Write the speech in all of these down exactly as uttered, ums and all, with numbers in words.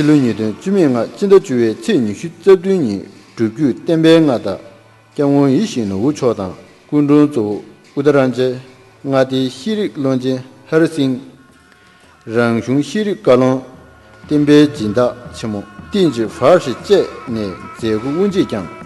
ཕྱི་ལོ་ཉིས་སྟོང་བཅུ་གཉིས་ཕྱི་ཟླ་བཅུ་པའི་ཚེས་ཉི་ཤུ་རྩ་བདུན་ཉིན་སྒྲུབ་བརྒྱུད་བསྟན་པའི་མངའ་བདག་སྐྱབས་མགོན་ཡིད་བཞིན་ནོར་བུ་མཆོག་དང་སྐུ་མགྲོན་གཙོ་བོ་ཨུ་ཏ་རན་ཅལ་མངའ་སྡེའི་ཤེས་རིག་བློན་ཆེན་ཧ་རི་སིང་། རང་གཞུང་ཤེས་རིག་བཀའ་བློན། བསྟན་པའི་སྦྱིན་བདག་ཆེན་མོ་བསྟན་འཛིན་ཧྥར་ཞི་བཅས་ནས་མཛད་སྒོ་དབུ་འབྱེད་བསྐྱངས།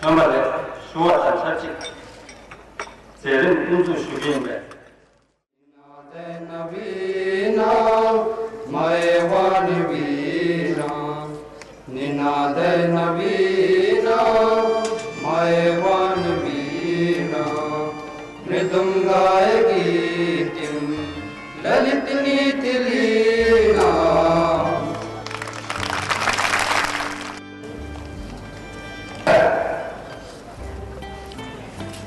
ཁམས་པ་རེད། ཞུ་བ་དང་ཆབས་ཅིག་མཛད་རིམ་དབུ་འཛུགས་ཞུ་གི་ཡིན་པས།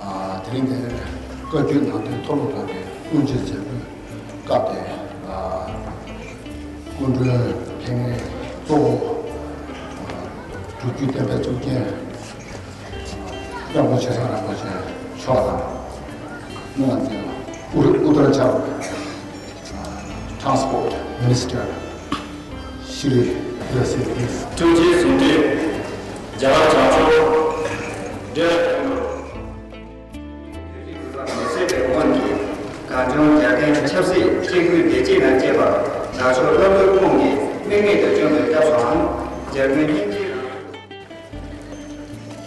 ཨ། དེ་རིང་འདིར་བཀའ་བརྒྱུད་ནང་བསྟན་མཐོ་སློབ་ཁང་གི་དབུ་འབྱེད་མཛད་སྒོའི་སྐབས་དེར། ཨ། སྐུ་མགྲོན་ཕེབས་མཁན་གཙོ་བོ། ཨ། སྒྲུབ་བརྒྱུད་བསྟན་པའི་གཙུག་རྒྱན་སྐྱབས་མགོན་ཆེ་ཚང་རིན་པོ་ཆེ་མཆོག་དང་། ནང་དེ་ཨུ་ཨུ་ཏར་ཆབ། Transport Minister Shri Hirasing Dev། ཀྲུའུ་ཞི་ཟུང་འབྲེལ་རྒྱ་གར་བྱང་ཕྱོགས་འབྲེལ་ལམ་ཁང་གི་མི་སེར་དེ་དབང་གིས་གངས་ལྗོངས་རྒྱལ་ཁའི་ཆབ་སྲིད་སྤྱི་སྒོས་བདེ་སྐྱིད་དང་བཅས་པ་ནག་ཕྱོགས་བློ་གྲོས་ཁོང་གིས་དམིགས་མེད་དུ་སྐྱོང་བའི་སྐབས་སུའང་འཇར་མན་དབྱིན་ཇིའི།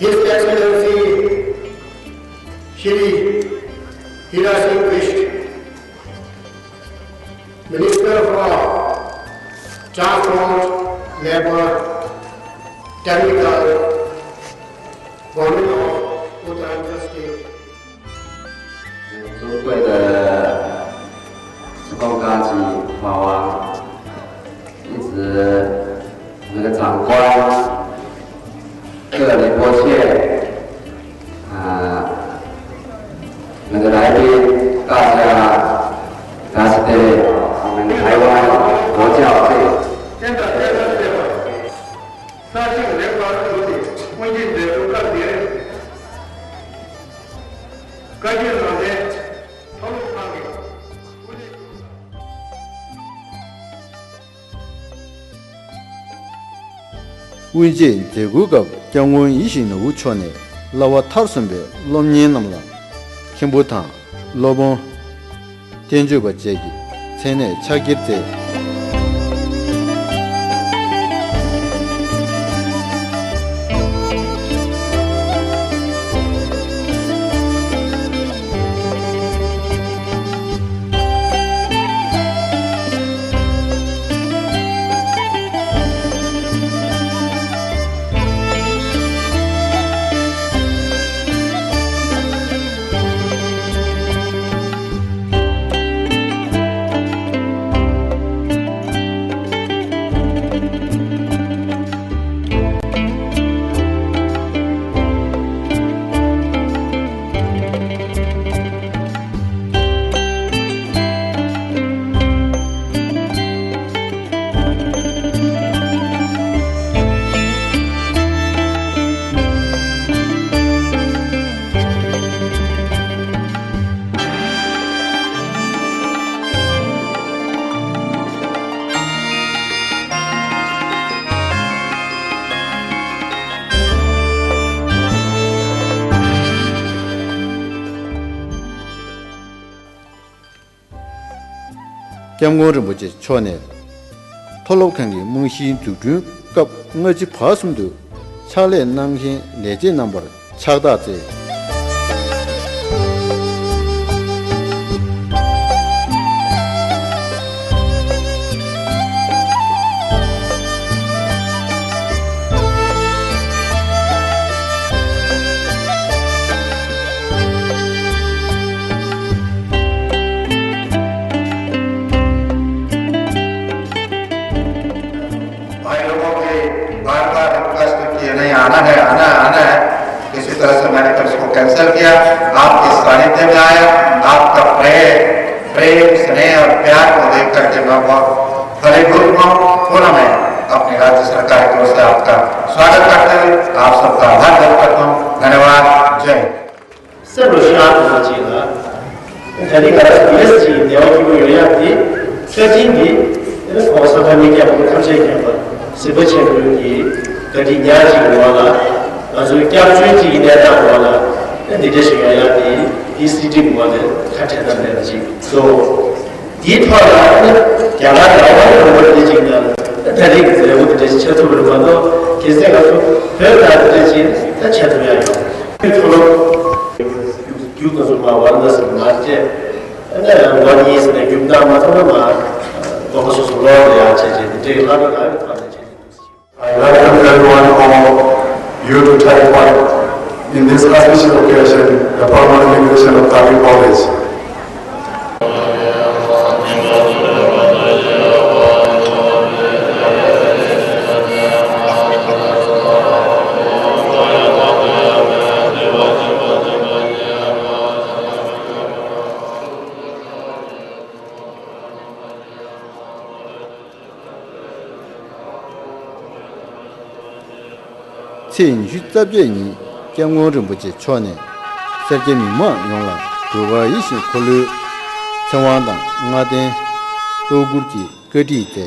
His Excellency Shri Hirasing Vishk, Minister for Transport, Labour, Technical, Government of Uttar Pradesh State. 尊贵的司空高级法王，以及那个长官，各位仁波切，啊，那个来宾，大家，Namaste，我们台湾佛教界。 དབུ་འབྱེད་མཛད་སྒོའི་སྐབས་སྐྱབས་མགོན་ཡིད་བཞིན་ནོར་བུ་མཆོག་ནས་བསླབ་པ་མཐར་སོན་པའི་སློབ་གཉེར་རྣམས་ལ་མཁན་པོ་དང་སློབ་དཔོན། བསྟན་བཅོས་པ་བཅས་ཀྱི་མཚན་གནས་ཕྱག་འཁྱེར་མཛད། སྐྱབས་མགོན་རིན་པོ་ཆེ་མཆོག་ནས། མཐོ་སློབ་ཁང་གི་རྨང་གཞིའི་འཛུགས་སྐྲུན་སྐབས་སྔ་ཕྱི་བར་གསུམ་དུ་ཕྱག་ལས་གནང་མཁན་ལས་བྱེད་རྣམ་པར་ཕྱག་རྟགས་བསྩལ། भाई लोगों से बार बार रिक्वेस्ट की, नहीं आना है, आना है, आना है। किसी तरह से मैंने कल इसको कैंसिल किया। आपके सानिध्य में आया, आपका प्रेम, प्रेम, स्नेह और प्यार को देख करके मैं बहुत फलीभूत हुआ। पुनः मैं अपनी राज्य सरकार की ओर से आपका स्वागत करते हुए आप सबका आभार व्यक्त करता हूँ। धन्यवाद। जय हिंद। སེམས་ལ་ཤར་དུ་མ་བྱེད་ལ། ད་ནི་ང་རང་ཚོ་ལས་ཀྱི་བདེ་བ་སྐྱིད་པོ་ཡོང་ཡག་དེ་བཀའ་དྲིན་གྱིས་ཨེ་ནི་གོང་ས་ཐ་མའི་སྐྱབས་མགོན་ཐམས་ཅད་མཁྱེན་པ་གཟིགས་པ་ཆེན་པོའི་གི་བཀའ་དྲིན་ཉག་གཅིག་གི་འོག་ལ། ང་ཚོའི་སྐྱབས་བཅོལ་གཅིག་གི་གནས་སྟངས་འོག་ལ་ཨེ་འདི་འདྲ་ཞིག་ཡོང་ཡག་དེ་དེ་སྲིད་ཁྲིམས་འོག་ལ་ཁ་བྲལ་ཐབས་མེད་པ་ཅིག་བཟོ། དེའི་ཐོག་ལ་ཨེ་ནི་རྒྱ་གར་ལ་དབང་ལུང་པ་དེ་གཅིག་ན་ད་རེས་ཀྱི་མཛད་སྒོ་དེ་འདྲ་ཞིག་ཆགས་ཐུབ་པ་རེད་མ་གཏོགས་གལ་སྲིད་ང་ཚོ་བོད་ནང་དེ་འདྲ་ཞིག་ད་བྱེད་ཐུབ་ཡག་ཡོད། མཐོ་སློབ་རྒྱུགས་ང་ཚོ་མ་ཝཱ་ར་ཎ་སི་མར་བཅད། ཨ་ནི་ལོ་གཉིས་ནས་རྒྱུགས་བཏང་མ་ཐུབ་ན་མ་དགོན་པ་སོ་སོ་ལོག་ལ་ཡར་བྱས་བྱས་དེ་འདྲའི་བསླབ་གྲྭ་ལ་ཡང་ཕར་ལ་བྱས་བྱས། I welcome everyone for you to take part in this auspicious occasion, the formal inauguration of Tabi College. ཚེས་ཉི་ཤུ་རྩ་བརྒྱད་ཉིན་སྐྱབས་མགོན་རིན་པོ་ཆེ་མཆོག་ནས་སེར་སྐྱ་མི་མང་ཡོངས་ལ་ཟློས་གར་ཡིད་བཞིན་འཁོར་ལོའི་ཚེ་དབང་དང་བསྔགས་བརྟན་གཏོར་བསྐུར་གྱི་བཀའ་ཁྲིད་མཛད། དེ་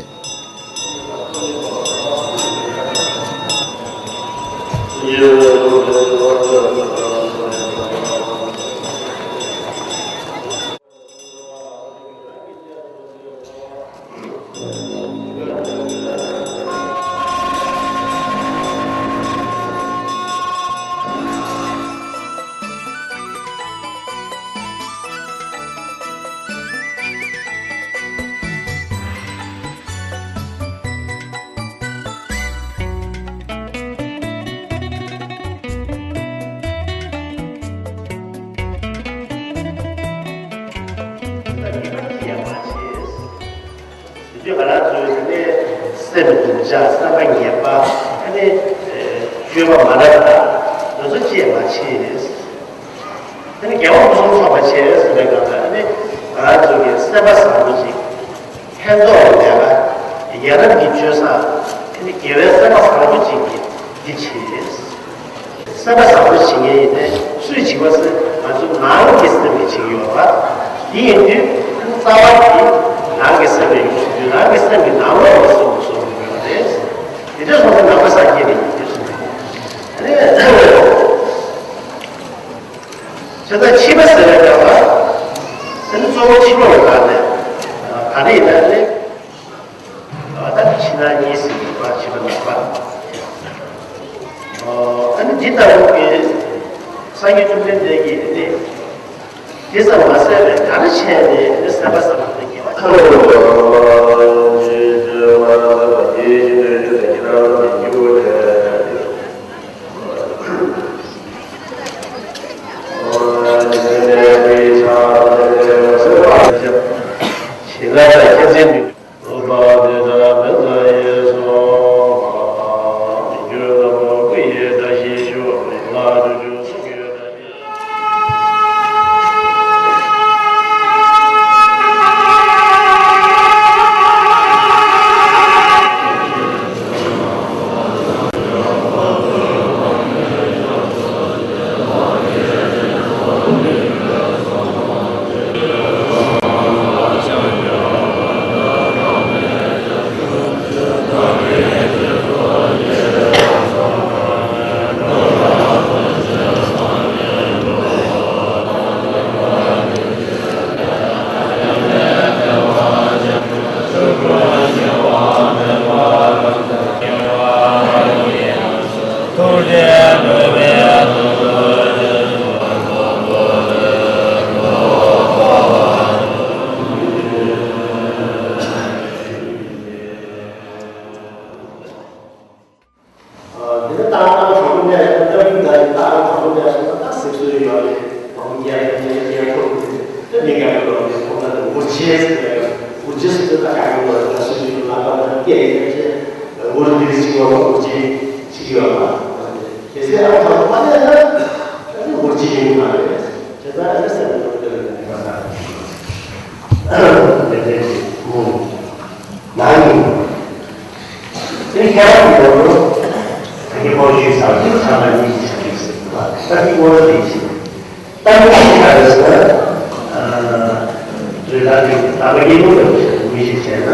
དུས་ང་རང་ཚོའི་དེ་ནས་སེམས་སྡུག་ཅག་བསམ་པ་ངན་པ་ཨ་ནི་སྤྱོད་པ་མ་འདྲ་བ་དེ་ཚོ་ཅི་ཡང་མ་བྱེད། ཨ་ནི་དགེ་བ་ཕུན་སུམ་ཚོགས་པ་བྱེད་ཟེར་བའི་སྐབས་ལ་ཨ་ནི་ང་རང་ཚོ་གི་སེམས་པ་བཟང་པོ་ཅིག་ཕན་ཐོགས་ལ་ལས་ཀ་ཡ་རབས་ཀྱི་སྤྱོད་བཟང་ཨ་ནི་དགེ་བའི་སེམས་པ་བཟང་པོ་ཅིག་གིས་འདི་བྱེད། སེམས་པ་བཟང་པོ་བྱེད་མཁན་ཡིན་ནའི་སུས་བྱེད་པ་ཟེར་ང་ཚོ་ནང་གི་སེམས་ཀྱིས་བྱེད་ཀྱི་ཡོད་པ། དེ་ཡིན་དུས་རྩ་བ་དེ་ནང་གི་སེམས་ལ་ཡོང་ཟེར་དུས་ནང་གི་སེམས་ཀྱི་ནང་ལོགས་ཀྱི་སེམས་ལ་སོགས་པ་ཡོད་རེད། དེ་འདྲ་སོང་ཙང་ནང་པ་སངས་རྒྱས་ནས་ཡིན་དུས་སོང་ཙང་། ཨ་ནི། དེ་ལྟར་ཕྱི་མ་ཟེར་བའི་སྐབས་ལ། ཨ་ནི་གཙོ་བོ་ཕྱི་མ་ལ་བརྟགས་ནས། ད་ནི་ཡིན་ན་ནི། ད་ཕྱི་ནང་གཉིས་སུ་ཡོད་པ་ཕྱི་མ་ནང་པ། ཨ་ནི་འདི་ལྟ་བུ་གི་སངས་རྒྱས་བཅོམ་ལྡན་འདས་ཀྱིས་ནི། དེ་ཙམ་མ་ཟད་པའི་ག་རེ་བྱས་ནས་ནི་སེམས་པ་བཟང་པོ་དེ་སྐྱེ་བ་དང་། ནང་ཡིན། དེ་ཁྱེད་རང་གི་ལོ་ལོ་དེ་གི་ཕོ་ཤུལ་ས་དེ་ཚང་མ་གཉིས་ཀྱི་ཆ་ཤས་ཟེར་གི་ད་དེ་ངོ་ལ་དེ་ཆེ། ད་མི་ཤི་ཁ་རེ་ཟེར་ན། རེ་ད་དེ་ད་མ་གི་ལོ་ལོ་མི་ཤི་བྱས་ན།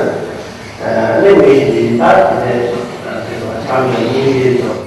ཨ་ནི་མི་ཤི་དེ་ད་དེ་ནས་དེ་ཚང་མ་གཉིས་ཀྱི་ཚོ།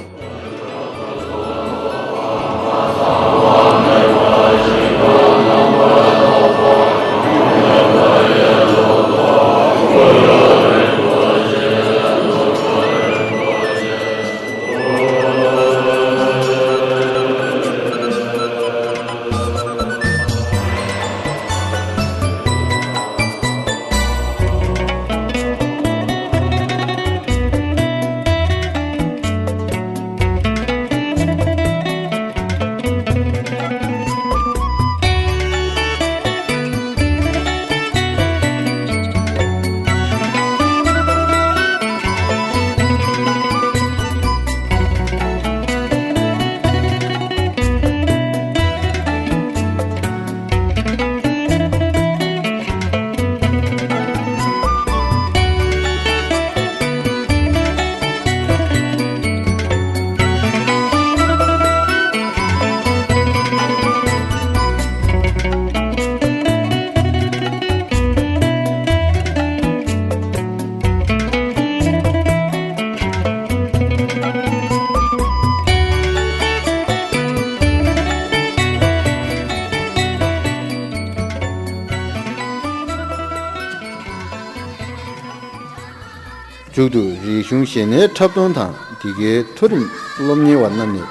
མཇུག་ཏུ་རིག་གཞུང་གཞས་སྣའི་འཁྲབ་སྟོན་དང་འདི་གའི་མཐོ་རིམ་སློབ་གཉེར་བ་རྣམས་ནས་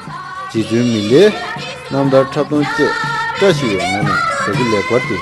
རྗེ་བཙུན་མི་ལའི་རྣམ་ཐར་འཁྲབ་སྟོན་བཅས་བཀྲ་ཤིས་པའི་ངང་ནས་བྱ་རྒྱུ་ལེགས་པར་དུ།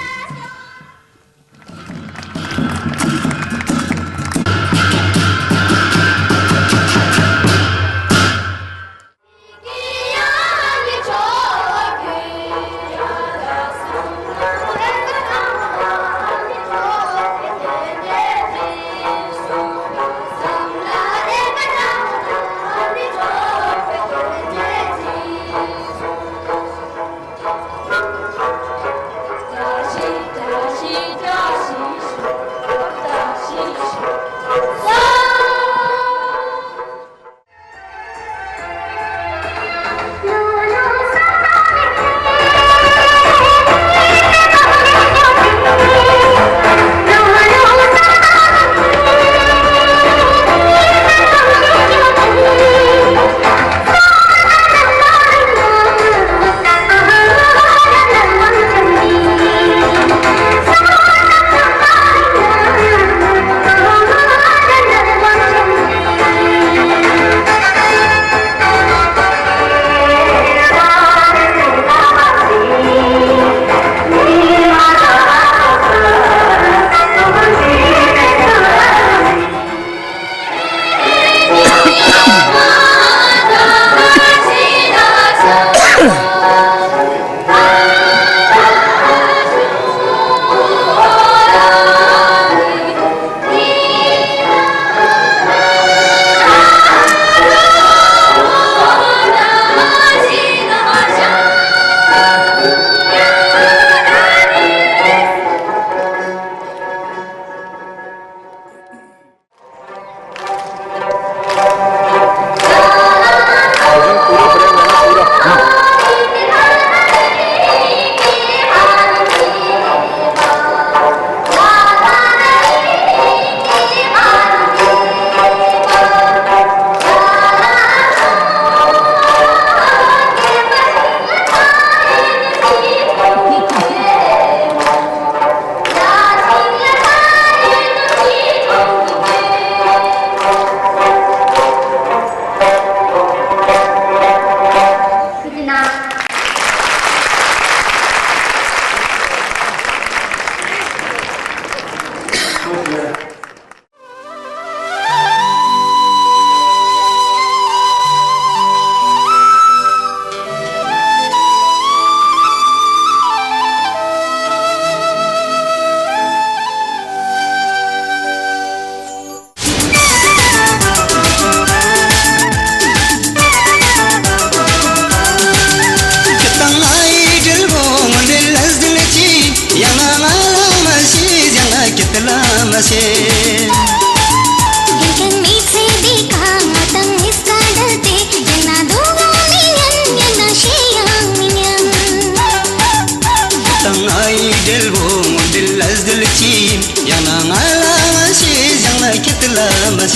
ཡང་ན་ང་ལ་མ་བྱེད། ཡང་ན་ཁྱེད་ལ་མ་བྱེད།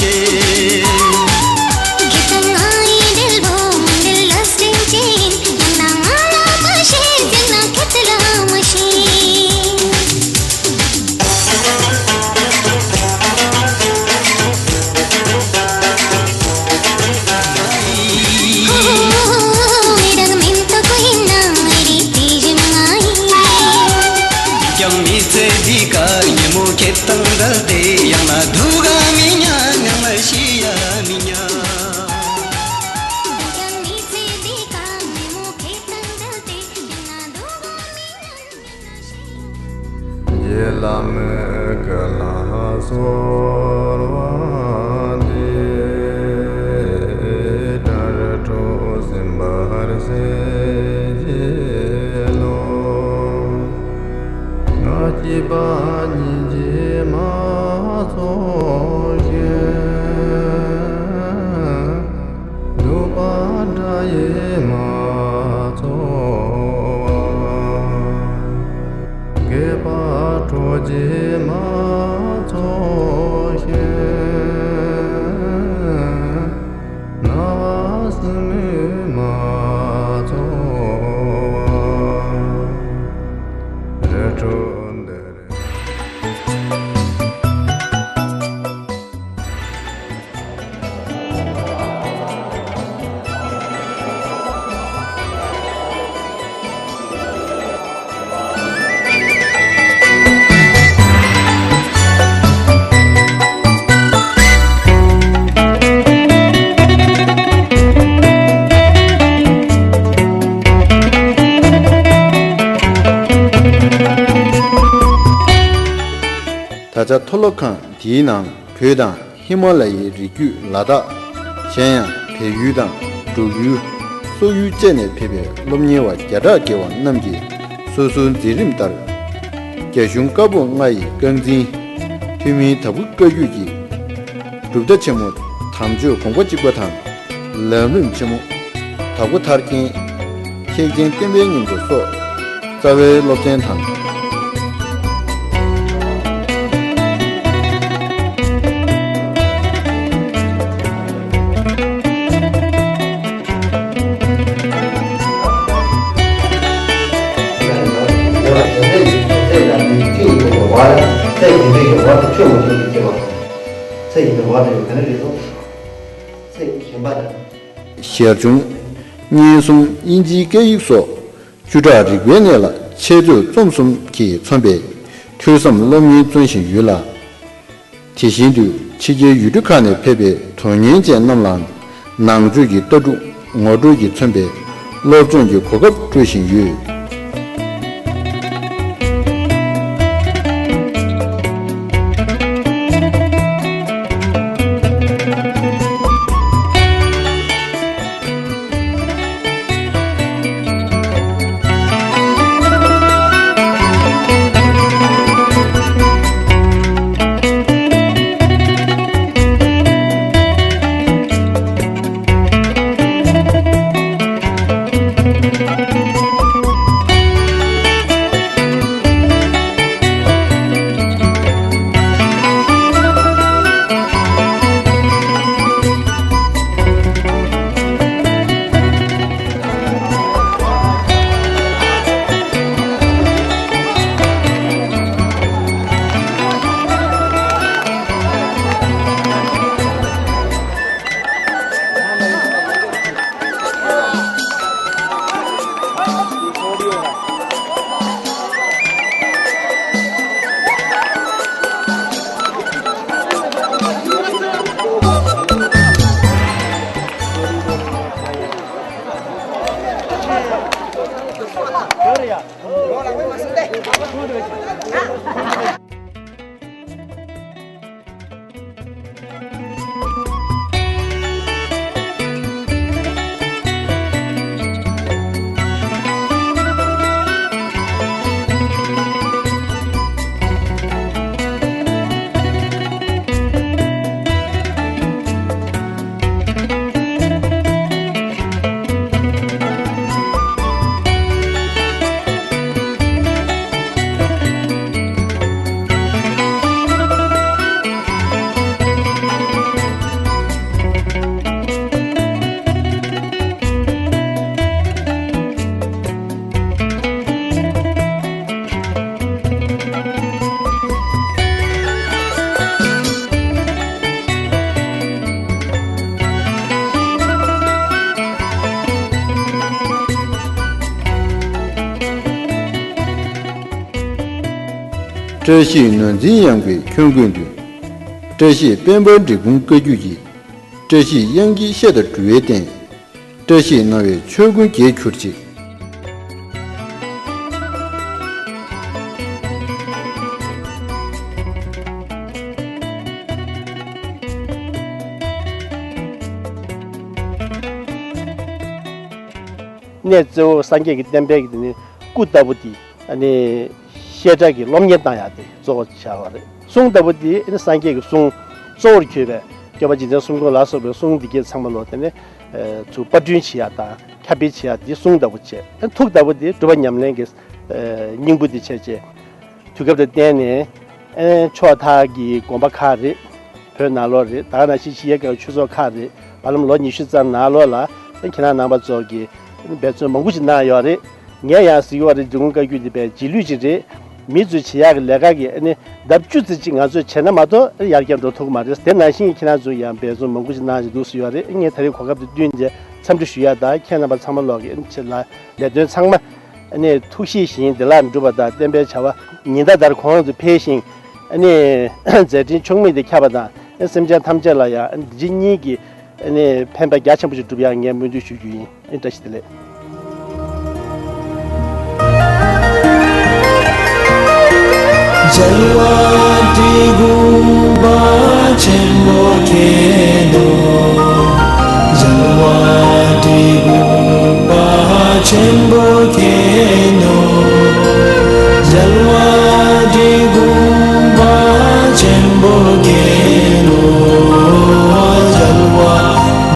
ཁྱེད་དང་ང་ཡི་འབྲེལ་བ་མི་འབྲལ་ལ་སྤྲིན་ཆེན། ཡང་ན་ང་ལ་མ་བྱེད། ཡང་ན་ཁྱེད་ལ་མ་བྱེད། ཀྱང་མི་ཚེ་འདི་ཀ་ཉིན་མོ་ཁྱེད་དང་བྲལ་ཏེ། ཡང་ན་སྡུག་ག་མི་ཉན། ཡང་ན་ཤི་ཡ་མི་ཉན། རྗེ་བླ་མའི་བཀའ་ལ་གསོལ་བ་འདེབས། དྲ་རྒྱ་འཕྲོ་སེམས་པར་གསལ་བྱེད་ཀློང་། ང་སྐྱེས་པ་སྙིང་རྗེ་མ་ཚོགས་ཤིང་། སྡུག་པ་དགྲ་ཡིས་མ་ཚོགས་པ། སྐྱེས་པ་ཁྲོ་རྗེས་མ་ཚོགས་ཤིང་། ན་བ་སྲིན་མོས་མ་ཚོགས་པ། རི་ཁྲོད་འདིར། ད་ཆ་མཐོ་སློབ་ཁང་འདིའི་ནང་བོད་དང་ཧི་མ་ལ་ཡའི་རི་རྒྱུད་ལ་དྭགས། གཞན་ཡང་བལ་ཡུལ་དང་འབྲུག་ཡུལ། སོག་ཡུལ་བཅས་ནས་ཕེབས་པའི་སློབ་གཉེར་བ་བརྒྱ་ཕྲག་བརྒལ་བ་རྣམས་ཀྱིས་སོ་སོའི་མཛད་རིམ་ལྟར། རྒྱ་གཞུང་བཀའ་པོད་ལྔ་ཡི་རྐང་འཛིན། ཐོན་མིའི་དྭགས་པོ་བཀའ་བརྒྱུད་ཀྱི་གྲུབ་མཐའ་ཆེན་མོ་དམ་ཆོས་དགོངས་པ་གཅིག་པ་དང་། ལམ་རིམ་ཆེན་མོ། དྭགས་པོ་ཐར་རྒྱན། ཁེག་ཆེན་བསྟན་པའི་སྙིང་པོ་སོགས་རྩ་བའི་སློབ་ཚན་དང་། ཚེ་ཡིན་པའི་བར་དུ་ཆོས་མ་ཐོས་པའི་སྐྱེ་བ། ཚེ་ཡིན་པའི་བར་དུ་ཡོད་ག་ནས་རེད་དོ། ཚེ་གཞན་པ་དང་། ཞར་བྱུང་། སྙན་གསུམ་དབྱིན་ཇིའི་སྐད་ཡིག་སོགས་བཅུ་ཕྲག་རིག་པའི་གནས་ལ་འཆད་རྩོད་རྩོམ་གསུམ་གྱིས་མཚོན་པའི་ཐོས་བསམ་སློབ་གཉེར་བརྩོན་བཞིན་ཡོད་ལ། དེ་བཞིན་དུ་ཕྱི་རྒྱལ་ཡུལ་གྲུ་ཁག་ནས་ཕེབས་པའི་དོན་གཉེར་ཅན་རྣམས་ལའང་ནང་ཆོས་ཀྱི་ལྟ་གྲུབ་ངོ་སྤྲོད་ཀྱིས་མཚོན་པའི་སློབ་སྦྱོང་གི་གོ་སྐབས་སྤྲོད་བཞིན་ཡོད། བཀྲ་ཤིས་ནོར་འཛིན་གཡང་པའི་ཁྱོན་ཀུན་ཏུ། བཀྲ་ཤིས་དཔལ་འབར་འབྲི་གུང་བཀའ་བརྒྱུད་ཀྱི། བཀྲ་ཤིས་གཡང་སྐྱིད་བཤད་དང་སྒྲུབ་པའི་རྟེན། བཀྲ་ཤིས་སྣང་བའི་ཆོས་ཀུན་རྒྱས་གྱུར་ཅིག། གནས་གཙོ་བོ་སངས་རྒྱས་ཀྱི་བསྟན་པའི་གི་དེ་ནི་སྐུ་ལྟ་བུ་དེ། ཨ་ནི་བཤད་གྲྭ་གི་སློབ་གཉེར་བཏང་ཡག་དེ་གཙོ་བོ་བྱ་བ་རེད། གསུང་ལྟ་བུ་དེ་ཨ་ནི་སངས་རྒྱས་ཀྱི་གསུང་གཙོ་བོར་གྱུར་པའི་སྐྱོབ་པ་འཇིག་རྟེན་གསུམ་མགོན་ལ་སོགས་པའི་གསུང་འདི་གའི་ཚང་མ་ལོ་དེ་ནི་ཚུར་པར་སྐྲུན་བྱེད་ཡག་དང་ཁྱབ་སྤེལ་བྱེད་ཡག་དེ་གསུང་ལྟ་བུ་བྱས། ཨ་ནི་ཐུགས་ལྟ་བུ་དེ་སྒྲུབ་པ་ཉམས་ལེན་གྱི་སྙིང་པོ་དེ་བྱས་བྱས། དུས་སྐབས་དང་བསྟུན་ནས་ཨེ་ཕྱོགས་མཐའ་གི་དགོན་པ་ཁག་རེད། བོད་ནང་ལོགས་རེད། ད་ག་ནང་བཞིན་ཕྱི་རྒྱལ་གྱི་ཆོས་ཚོགས་ཁག་རེད། བར་ལམ་ལོ་ཉི་ཤུ་ཙམ་ནང་ལོགས་ལ་ཨེ་ཁྱེད་རང་རྣམ་པ་ཚོ་གིས་འབད་བརྩོན་མང་པོ་ཞིག་གནང་ཡོད་རེད། ངས་ཡང་གཟིགས་ཡོད་རེད། འབྲི་གུང་བཀའ་བརྒྱུད་འདི་དཔེ་རྗེས་ལུས་ཅིག་རེད། མི་ཚོས་བྱེད་ཡག་གི་ལས་ཀ་གི་ཨེ་ནི་ལྡབ་བཅུ་ཙམ་ཅིག་ང་ཚོས་བྱས་ན་མ་གཏོགས་ཡར་རྒྱས་འགྲོ་ཐུབ་ཀྱི་མ་རེད། དེ་ནང་བཞིན་ཁྱེད་རང་ཚོས་ཡང་འབད་བརྩོན་མང་པོ་ཞིག་གནང་བཞིན་འདུག་ཟེར་ཡོད་རེད། ངས་ད་རེས་གོ་སྐབས་འདི་བསྟུན་བྱས་འཚམས་འདྲི་ཞུ་ཡག་དང་ཁྱེད་རྣམ་པ་ཚང་མ་ལོག་གི་ཨེ་ནི་ཆེད་ལ་ལས་དོན་ཚང་མ། ཨ་ནི་ཐུགས་བཞེད་བཞིན་བདེ་བླག་འགྲུབ་པ་དང་། བསྟན་པའི་བྱ་བ་ཉི་ཟླ་ལྟར་གོང་དུ་འཕེལ་ཞིང་། ཨ་ནི་མཛད་འཕྲིན་ཕྱུག་མོ་དེ་ཁྱབ་པ་དང་། ཨ་སེམས་ཅན་ཐམས་ཅད་ལ་ཡང་ཨ་ནི་འདི་གཉིས་ཀྱི་ཨ་ནི་ཕན་པ་རྒྱ་ཆེན་པོ་ཞིག་འགྲུབ་ཡག་ངས་སྨོན་འདུན་ཞུ་རྒྱུ་ཡིན། ཨ་བཀྲ་ཤིས་བདེ་ལེགས།